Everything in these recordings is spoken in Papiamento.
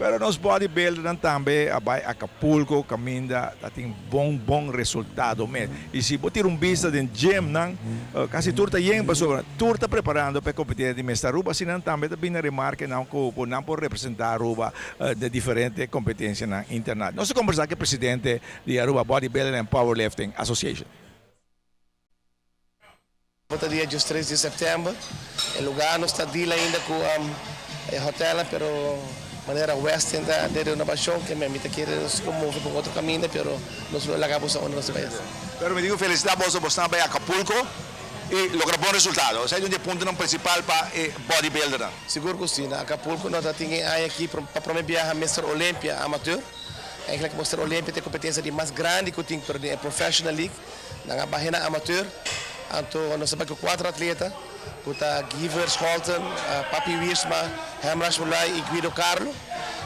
Pero nos bodybuildernan tambe a bai Acapulco caminda ta tin bon bon resultado mes. Y si bo tira un bista den gymnan casi tur ta yen pasobra tur ta preparando pa e competencia di Mister Aruba. Asina nan tambe ta bini na remarke nan cu nan por representa Aruba den diferente competencianan internacional. Nos ta conversa cu e presidente di Aruba Bodybuilding and Powerlifting Association. Bo ta dia 13 di september. E lugar nos ta deal ainda cu e hotelnan, pero manera Westin ta den renovacion ke mi ta kere nos por move pa un otro caminda, pero nos lo laga boso unda nos ta bay haci. Pero mi tin cu felicita boso, boso a bay Acapulco y logra bon resultado. Esey ta un di e puntonan principal pa e bodybuildernan. Sigur cu si. Na Acapulco nos ta tin e aña aki pa prome biaha Mister Olympia Amateur. Eigenlijk Mister Olympia ta e competencia di mas grandi cu tin, pero den e Professional League. Nan a bahe na amateur, anto nos a bai ku kuater atleta ku ta Giver Scholten, Papi Wiersma, Hemraj Mulay i Guido Carlo.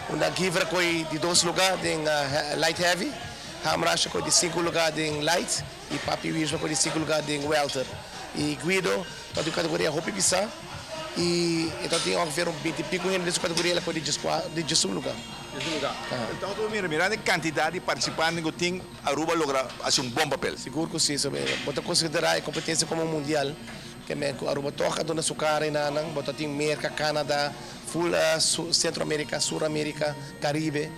Unda Giver a koi di dos lugá den light heavy, Hemraj a koi di sinku lugá den light i Papi Wiersma a koi di sinku lugá den welter. I Guido ta di un kategoria hopi pisá i e ta tin ongeveer un binti piku hende den su kategoria, el a koi di diesun lugá. Diesun lugá. Enton bo mira, mirando e kantidat di partisipantenan ku tin, Aruba logra haci un bon papel. Sigur cu si. Bo ta considera e competencia como un mundial. Ke men cu Aruba toch a duna su cara enanan. Bo ta tin Merca, Canada, full Centro America, Sur America, Caribe.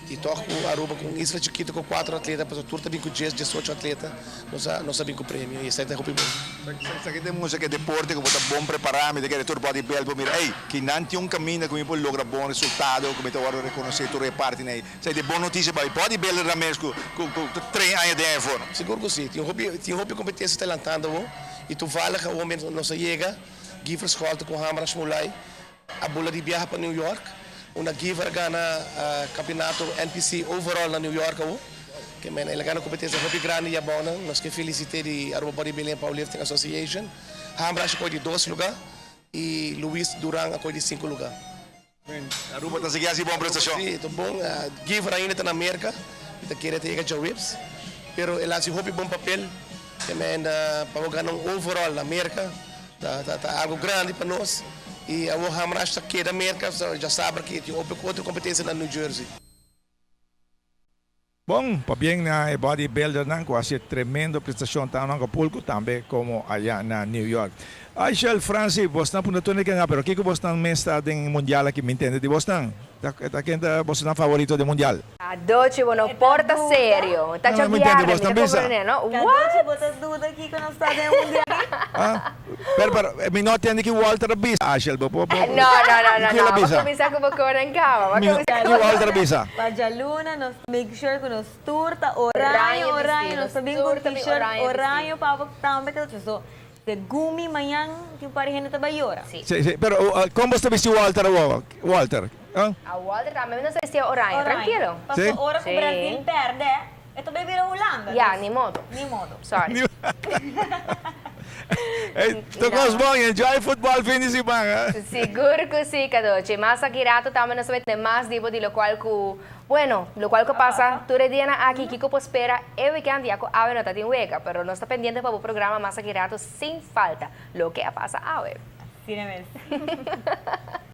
Y toch cu Aruba cu un isla chikito cu cuatro atleta, pasobra tur ta bin cu dies, diesocho atleta, nos a nos a bin cu premio y esai ta hopi bon. Esaki ta mustra cu e deporte cu bo ta bon prepara, mi ta kere tur bodybuild por mira, ey, kinan tin un caminda cu mi por logra bon resultado, cu mi ta wordo reconoce tur e partinan ey. Esei ta e bon notisia pa e bodybuildernan mes ku ta train aña den aña for. Sigur ku si. Tin hopi tin hopi kompetensia ta lantando awor i toevallig awor mes nos a yega Giver Scholte ku Hamra Shmulay a bula di biaha pa New York unda Giver a gana kampionato NPC overall na New York awor. Ke men el a gana kompetensia hopi grandi ya bounan. Nos ke felisit'é di Aruba Bodybuilding and Powerlifting Association. Hamra a koi di dos luga i Luis Duran a koi di sinku luga. Aruba ta sigui haci bon prestacion. Si, ta bon. Giver ainda ta na Merca. Mi ta kere ta yega djaweps. Pero el haci hopi bon papel. Te menda pa bo gana un overall na Merca ta ta algo grandi pa nos. Y awor Hamrash ta keda Merca. Djasabra ki tin otro competencia na New Jersey. Bon, pabien na e bodybuildernan cu haci tremendo prestacion tanto na Acapulco tambe como aya na New York. Aishel, Franci, bosnan punta tur na kenda, pero kico bosnan mes ta den mundial aki? Mi intende di bosnan. Ta ken ta bosnan favorito den mundial? Cadochi bo no por ta serio. Ta No, mi intende chabiarda, mi bosnan ta bisa. comprende, no? Cadochi What? bo ta duda kico nos ta den mundial aki? Ah, pero, pero, mi no tende ki Walter a bisa. Aishel, bo por, No, no, no, no, ki el no. a Bo bisa? cuminsa cu bo conan caba. Bo Mi no, cuminsa ki cu bo Walter a bisa? Pa djaluna nos make sure cu nos tur ta Oranje oraño, oraño. bisti. Nos Nos ta bin cu tur ta bin t-shirt oranje bisti. oraño pa bo tambe ta so segun mi mañan tin un par di hende ta bay yora. Si. Si, si, pero con bo ta bisti Walter awor? Walter, ah? A Walter tambe nos ta bisti oraño, Oraño. trankilo. Si. Paso ora cu Si. Brasil perde, e ta bay bira Hulanda. Ya, Dus ni modo. ni modo. Sorry. Ey, tur cos bon, enjoy futbol fin di siman, eh. Sigur cu si, Cadochi. Mas aki rato tambe nos ta bay tene mas di bo di locual cu, bueno, locual cu pasa tur e dianan aki, kico por spera e weekend ya cu awe no ta tin wega, pero nos ta pendiente pa bo programa mas aki rato sin falta, loke a pasa awe. Asina mes.